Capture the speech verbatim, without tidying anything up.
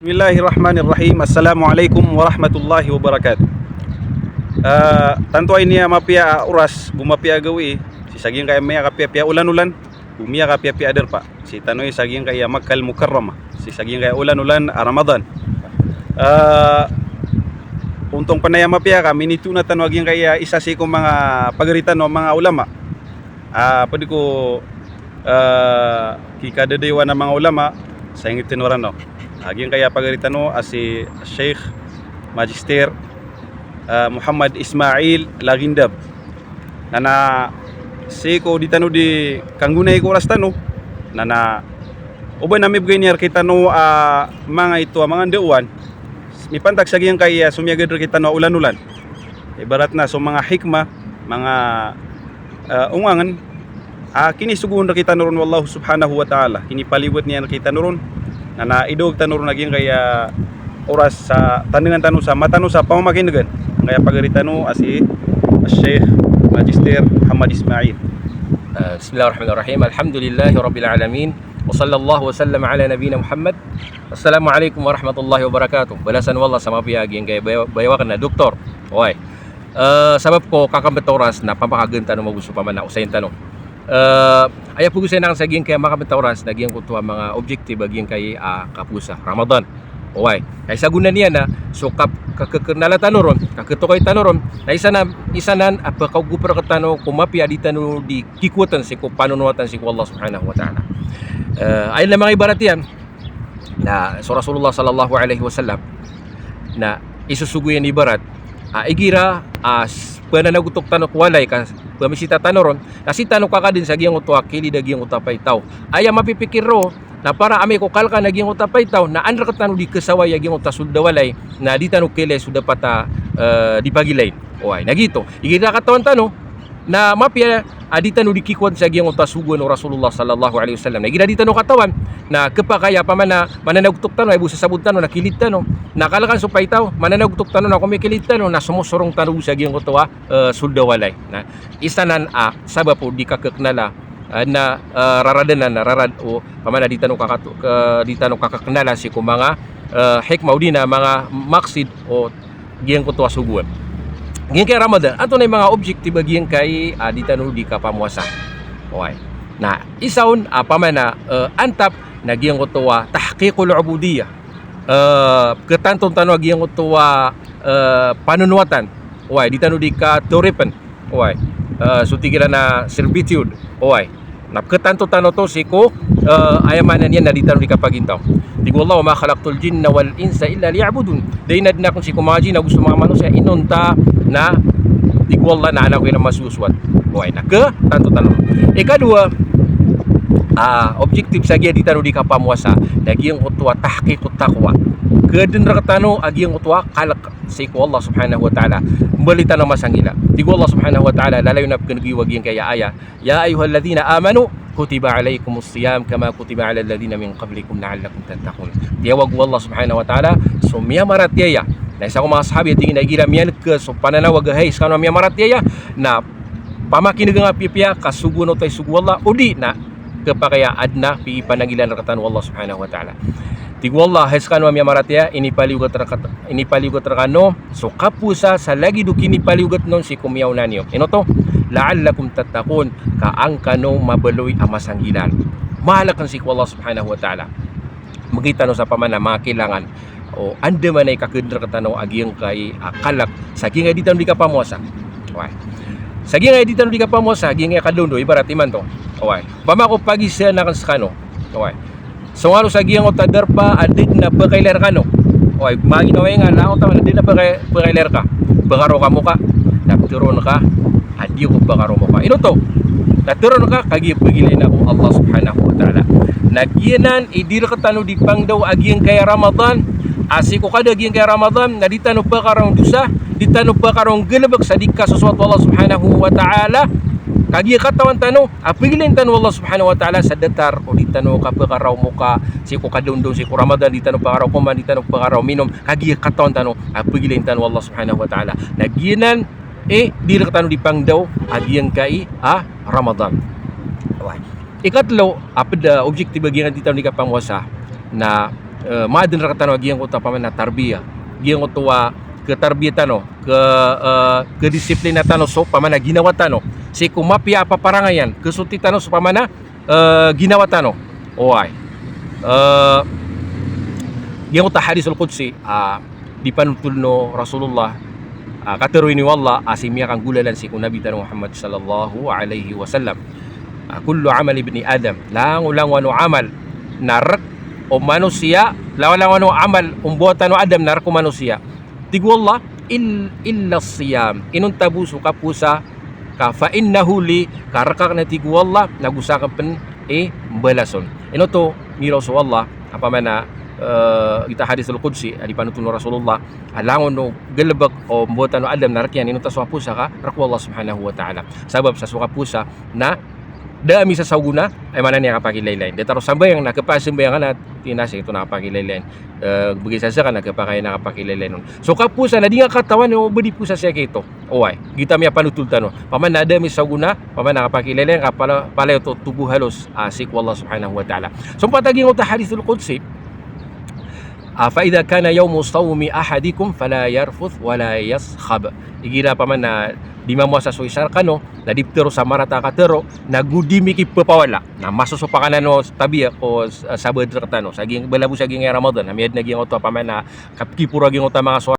Bismillahirrahmanirrahim. Assalamualaikum warahmatullahi wabarakatuh. Ah, tanto a ini a mapiya a oras, go mapiya a gawii, sii sa giyangkaya miyakapiyapiya olan-olan, go miyakapiyapiya a darpa. Sii tano i sa giyangkaya Makkah Al-Mukarramah, sii sa giyangkaya olan-olan a Ramadan. Ah, ontong pn aya mapiya ka minitoon tano a giyangkaya isa sii ko manga pagari tano a manga ulama. Ah, pwede ko, ah, kikadadayawan a manga ulama sa ingd tano rano. Ah, giyangkaya pagari tano a si Sheikh Magister, ah, Muhammad Ismail Lagindab. Na, na sii ko di tano di kanggonay ko oras tano. Na, na oba na mibgay niyan rkitano a manga ito a manga ndaowan. Mipantag sa giyangkaya somiyagad rkitano a olan-olan. Ibarat na so manga hikmah, manga, eh, ongangn, ah, kinisogoon rkitano ron o Allah subhanahu wa ta'ala. Kinipaliyogat niyan rkitano ron. Na, na idawg tano ron a giyangkaya oras sa tandangan tano sa mata tano sa pamamakin'gan angkaya pagari tano a si Sheikh Magister Muhammad Ismail. Eh, bismillahirrahmanirrahim. Alhamdulillahi rabbil alamin. Wa sallallahu wa sallam ala nabiyyina Muhammad. Assalamualaikum warahmatullahi wabarakatuh. Balasan o Allah sa mapiya a giyangkaya bayaw-, bayaw akn a doktor. Oway. Eh, sabap ko kakambet a oras na pamakagn tano mabuso pamana osayin tano. Eh, aya pagosay akn sa giyangkaya makambet a oras na giyangkoto a manga objective a giyangkaya, ah, kapowasa Ramadan. Oway. Ka isa gona niyan na so kap-, kakeknala tano ron, kaketokawi tano ron. Na isa na, isa nan a pakaogop rktano ko mapiya a di tano di kikowatan sii ko panonowatan sii ko Allah subhanahu wa ta'ala. Eh, aya na manga ibarat iyan, na so Rasulullah sallallahu alaihi wasallam na isosogo iyan ibarat a igira a s-, pananagotok tano ko walay ka pamisita tano ron, na sii tano kakadn sa giyangkoto a kilid a giyangkoto a paitaw. Aya mapipikir roo na para amay ko kalkan a giyangkoto a paitaw na an rktano di kasaway a giyangkoto a sold a walay na di tano kailay so dapat a, eh, di pagilayn. Oway, na giyoto. Igira katawan tano na mapiya a di tano di kikowad sa giyangkoto a sogoan o Rasulullah sallallahu alaihi wasallam. Na igira di tano katawan na kepakay a pamana mananagotok tano, aya bo sasabot tano na kilid tano. Na kalkan so paitaw, mananagotok tano na komikilid tano, na somosorong tano sa giyangkoto a, eh, sold a walay. Na isa nan a sabap o di kakeknala, eh, na, eh, rarad anan, na rarad o pamana di tano kakato-, ke-, di tano kakeknala sii ko manga, eh, hikmah odi na manga maksud o giyangkoto a sogoan. Giyangkai Ramadan, antonaa i manga objective a giyangkai, ah, di tano di kapamowasa. Oway. Na isa on, ah, pamana, eh, antap na giyangkoto a tahqiqul ubudiyyah. Eh, ketanton tano a giyangkoto a, eh, panonowatan. Oway, di tano di katoripen. Oway. Eh, so tig iran a servitude. Oway. Na pketanto tano oto sii ko, eh, aya maana niyan na di tano di kapagintaw. Tig o Allah, "Wa ma khalaqtul jinna wal insa illa liya'budun." Da inadn akn sii ko manga jinn ago so manga manosiya inonta na, tig o Allah, na an ako iran masosowat. Oway, na ketanto tano. Ikadowa, ah, objective sa giya di tano di kapamowasa, na giyangkoto a tahqiqut taqwa. Kedn rktano a giyangkoto a kalk sii ko Allah subhanahu wa ta'ala. Mbaloy tano a masanggila. Tig o Allah subhanahu wa ta'ala, lalayon a pkhan'g iyo a giyangkaya aya, "Ya ayyuhalladhina amanu, kutiba alaykumus siyam kama kutiba alal ladhina min qablikum la'allakum tattaqun." Tiyawag o Allah subhanahu wa ta'ala so miyamaratiyaya. Na isa ko manga sahabi a tig iyan a igira miyan'g ka so pananawag a hay skano a miyamaratiyaya, na pamakin'ga ngka piyapiya ka sogoan oto i sogo o Allah, odi na kepakay a adn a pikipananggilaan rktano o Allah subhanahu wa ta'ala. Tig o Allah, hay skano a miyamaratiyaya, inipaliyogat rkat-, inipaliyogat rkano so kapowasa sa lagid o kinipaliyogat on sii ko miyaona niyo. Ino oto? "La'allakum tattaqun," ka an kano mabaloy a masanggilaan. Malk sii ko Allah subhanahu wa ta'ala. Mgay tano sa pamana manga kailangan o andamanaya i kakedn rktano a giyangkai a kalk sa giyangkai di tano di kapamowasa. Oway. Sa giyangkai di tano di kapamowasa, giyangkai a kadaondaw, ibarat imanto. Oway. Opama ko pagisaan akn skano. Oway. So ngalo sa giyangkoto a darpa a da dn a pkailay rkano. Oway, mangingaway nga, langon ta man a da dn a pka-, pkailay rka. Pkaro ka moka. Na ptharoon ka a di ako pkaro moka. Ino oto? Na tharoon ka, kagiya pagilayn ako o Allah subhanahu wa ta'ala. Na giyanan i di rktano di pangdaw a giyangkaya Ramadan, a sii ko kada giyangkaya Ramadan, na di tano pkaraon dosa, di tano pkaraon galbk sa di kasosowat o Allah subhanahu wa ta'ala. Kagiya katawan tano a pagilayn tano o Allah subhanahu wa ta'ala sa datar o di tano kapkaraw moka sii ko kadaondaw sii ko Ramadan, di tano pkaraw koman, di tano pkaraw minom, kagiya katawan tano a pagilayn tano o Allah subhanahu wa ta'ala. Na giyanan i di rktano di pangdaw a giyangkai a Ramadan. Oway. Ikatlo a pd a objective a giyangkai di tano di kapamowasa na eh, maadn rktano a giyangkoto a pamana tarbiya. Giyangkoto a ketarbiya tano, ke, eh, kedisiplina tano so pamana ginawa tano. Sii ko mapiya a paparangayan, kesoti tano so pamana, eh, ginawa tano. Oway. Eh, giyangkoto a hadithul qudsi, ah, di panotol o Rasulullah, ah, katharo ini o Allah, a sii miyakanggolalan sii ko Nabi tano Muhammad sallallahu alaihi wasallam. Ah, kullu amal ibni Adam, langolangon o amal na rk o manosiya, langolangon o amal o mbawatan o Adam na rk o manosiya. Tig o Allah, "Il-, illa siyam." Inonta bo so kapowasa, ka fa innahu li, ka rk akn, tig o Allah, na go sakn pn i mbalason. Ino oto miyaroos o Allah a pamana, eh, giyoto a hadithul qudsi a di panotol o Rasulullah, a langon o galbk o mbawatan o Adam na rk iyan, inonta so kapowasa ka rk o Allah subhanahu wa ta'ala. Sabap sa so kapowasa na da a misasaw gona, aya maana niyan, kapakilailain. Datar o sambayang na khapasambayang na tig iyan a sii oto na kapakilailain. Eh, bgay sa zakat na khapakay na kapakilailain on. So kapowasa na di nga katawan o ba di powasa sii a giyoto. Oway, giyoto a miyapanotol tano. Pamana da a misasaw gona, pamana kapakilailain, ka palaya, palaya oto tobo halos, ah, sii ko Allah subhanahu wa ta'ala. So pat a giyangkoto a hadithul qudsi, ah, "Fa idha kana yawmu sawmi ahadikum fala yarfuth wala yaskhab." Igira pamana di mamowasa so isa rkano, na di ptharo sa marata a katharo, na go di mikipphawala. Na masosopak anan o tabiya ko, eh, sabaad rktano. Sa giyang, bala bo sa giyangkaya Ramadan, na miyadn a giyangkoto a pamana, kapkiporo a giyangkoto a manga so